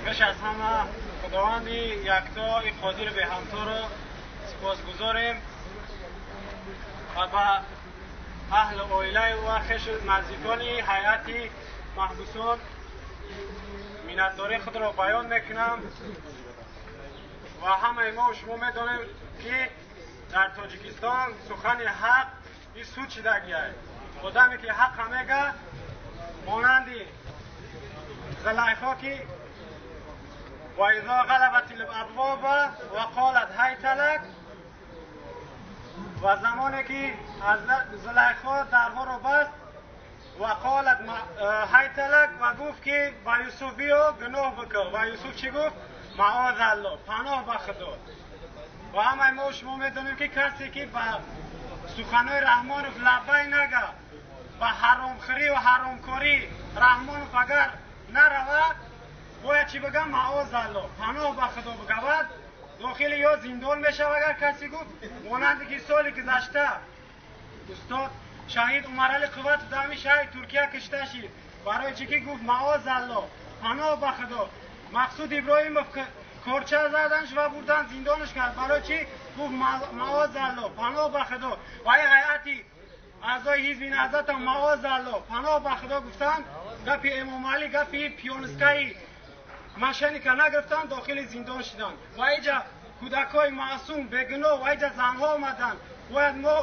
Пеш аз ҳама Худованди якто и қодири беҳамторо сипосгузорем ва ба аҳли оилаи ва хешу наздикони ҳайати маҳбусон миннатдории худро баён мекунам. Ва ҳамаи мо шумо медонем, ки дар Тоҷикистон сухани ҳақ и суд шидагиай. Одаме ки ҳаққа мега, монанди Зулайхо, ки وإذا غلقت الأبواب وقالت هيت لك, ва замоне ки аз Зулайхо дарҳоро баст, وقالت هيت لك, ва гуфт, ки ба Юсуф: «Биё, гуноҳ бикун». Ва Юсуф чӣ гуфт? «معاذ الله», паноҳ ба Худо. Ва ҳамаи мо шумо медонем, ки касе ки ба суханои Раҳмонов лаббай нага, ба ҳаромхӯрӣ ва ҳаромкорӣ Раҳмонов агар наравад, бояд чӣ бигам? معاذ الله, паноҳ ба Худо бигавад, дохили ё зиндон мешавад. Агар касе гуфт, монанде ки соли гузашта устод шаҳид Умарали Қувватов дар ҳамин шаҳри Туркия кушта шид. Барои чӣ ки гуфт معاذ الله, паноҳ ба Худо. Мақсуд Иброҳимов корча заданш ва бурдан зиндонаш кард. Барои чӣ гуфт معاذ الله, паноҳ ба Худо. Ва ин ҳайати аъзои Ҳизби Наҳзатам معاذ الله, паноҳ ба Худо гуфтанд, гапи Эмомалӣ, гапи пионскаи мошенника нагирифтанд, дохили зиндон шиданд. Ва иҷа кӯдакҳои маъсум, бегуноҳ, ва иҷа занҳо омаданд. Бояд мо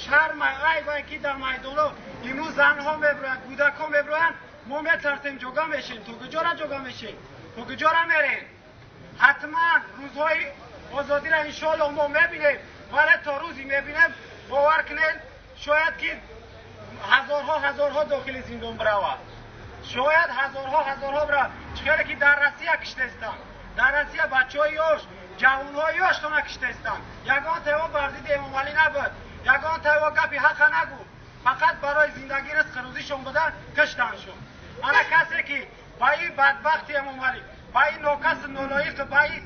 шарма, айбай, ки дар майдонҳо имрӯз занҳо мебироянд, кӯдакҳо мебироянд. Мо метарсем, ҷога мешем. То куҷора ҷога мешем? То куҷора мерем? Ҳатман рӯзҳои озодиро иншоалло мо мебинем, вале то рӯзе мебинем, бовар кунед, шояд ки ҳазорҳо, ҳазорҳо дохили зиндон биравад, шояд ҳазорҳо, ҳазорҳо биравад. Чӣ хеле ки дар Россия киштестанд, дар Россия бачаҳои ёш, ҷавонҳои ёштона киштестанд. Ягон таво бар зидди Эмомалӣ набуд, ягон таво гапи ҳақа нагуфт, фақат барои зиндагӣ, ризқи рӯзишон буда, киштаншон. Ана касе ки ба ин бадбахти Эмомалӣ, ба ин нокаси нолоиқ, ба ин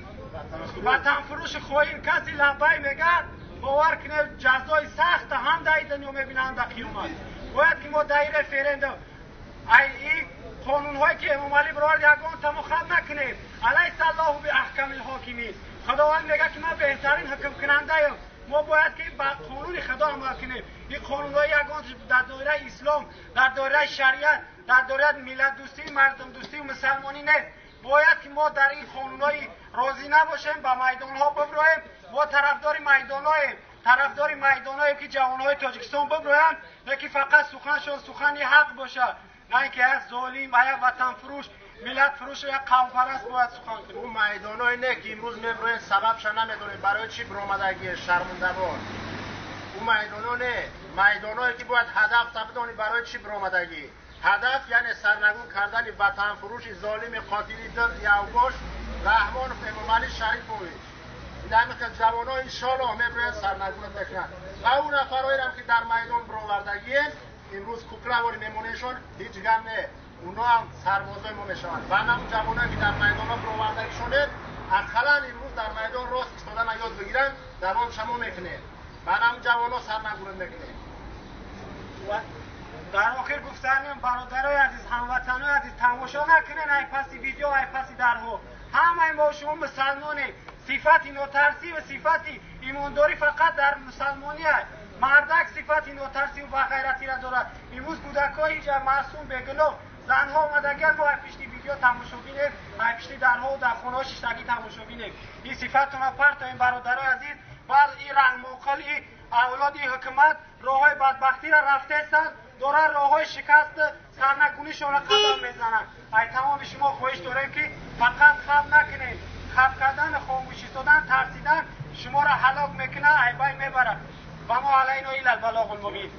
ватанфурӯши хоин каси лаббай мегӯяд, бовар кунед, ҷазои сахта ҳам дар ин дунё мебинад, ҳам дар қиёмат. Бояд ки мо дар ин референдум ай ин қонунҳое ки Эмомалӣ бировард, ягон тамо хат накунем. أليس الله بأحكم الحاكمين. Худованд мегӯяд, ки ман беҳтарин ҳукмкунандаем. Мо бояд ки ба қонуни Худо амал кунем. Ин қонунҳои ягон дар доираи ислом, дар доираи шариат, дар доираи миллатдӯстӣ, мардумдӯстию мусалмонӣ нест. Бояд ки мо дар ин қонунҳои розӣ набошем, ба майдонҳо биброем. Мо тарафдори майдонҳоем, тарафдори майдонҳоем, ки ҷавонҳои Тоҷикистон биброянд, лекин фақат суханшон сухани ҳақ бошад, на ин ки як золим ва як ватанфурӯш, миллатфурӯшу як қавмпараст бояд сухан кунад. Ӯ майдонҳое не, ки имрӯз меброед, сабабша намедонем, барои чӣ биромадагие, шармандавор. Ӯ майдонҳо не, майдонҳое ки бояд ҳадаф бидонӣ, барои чӣ биромадагӣ. Ҳадаф яъне сарнагун кардани ватанфурӯши золими қотили явбош Раҳмонов Эмомалӣ Шарифович. Инамихел ҷавонҳо иншоаллоҳ меброянд, сарнагунат мекунанд. Ва ӯ нафарҳоерам, ки дар майдон бировардагиен, имрӯз куклавори мемонешон, ҳеҷ гап не, уно ҳам сарбозои мо мешаванд. Ва ҳамун ҷавоное, ки дар майдонҳо бировардагишонед, ақаллан имрӯз дар майдон рост истодана ёд бигиранд, давом шамо мекунем. Баъд ҳамун ҷавонҳо сарнагунат мекунем. Дар охир гуфтанем, бародарои азиз, ҳамватанои азиз, тамошо накунен ай паси видео, ай паси дарҳо. Ҳамаи мо шумо мусалмонем. Сифати нотарсӣ ва сифати имондорӣ фақат дар мусалмонӣ аст. Мардак сифати нотарсиву бағайратиро дорад. Имрӯз кӯдакҳои ҷа маъсум, бегуноҳ, занҳо омадагиан, мо ай пишти видео тамошо бинем, ай пишти дарҳову дар хонаҳо шиштагӣ тамошо бинем. Ин сифатона партоем, бародарои азиз. Баъд ин раҳмоқил, и авлоди ҳукумат роҳҳои бадбахтиро рафтаестанд, доранд роҳҳои шикаст, сарнагунишонро қадам мезананд. Ай тамоми шумо хоҳиш дорем, ки фақат хаб накунед. Хаб кардан, хомӯш истодан, тарсидан шуморо ҳалок мекунад, айбай мебарад. وما علينا إلا البلاغ المبين.